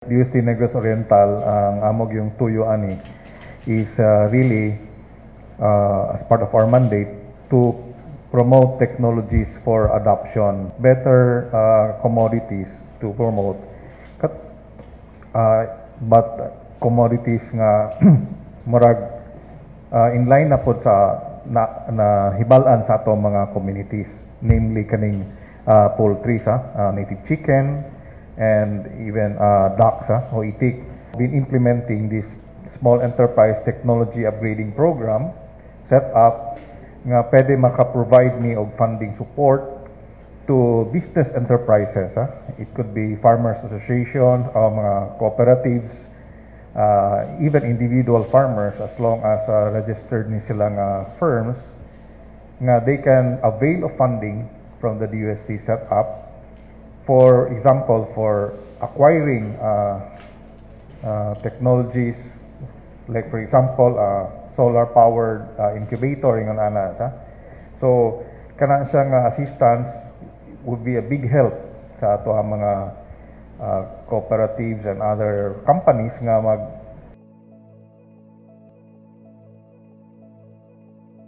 DOST Negros Oriental, ang amo gyung tuyo ani is really as part of our mandate to promote technologies for adoption, better commodities to promote. But commodities nga murag in line na pod sa na hibal-an sa ato mga communities, namely kaning poultry sa native chicken and even ducks o itik. Been implementing this small enterprise technology upgrading program set up nga pwede maka-provide ni og funding support to business enterprises. It could be farmers associations o mga cooperatives, even individual farmers, as long as registered ni sila nga firms nga they can avail of funding from the DOST setup, for example, for acquiring technologies like, for example, solar powered incubator, ingon ana sa. So kana siya nga assistance would be a big help sa ato ang mga cooperatives and other companies nga mag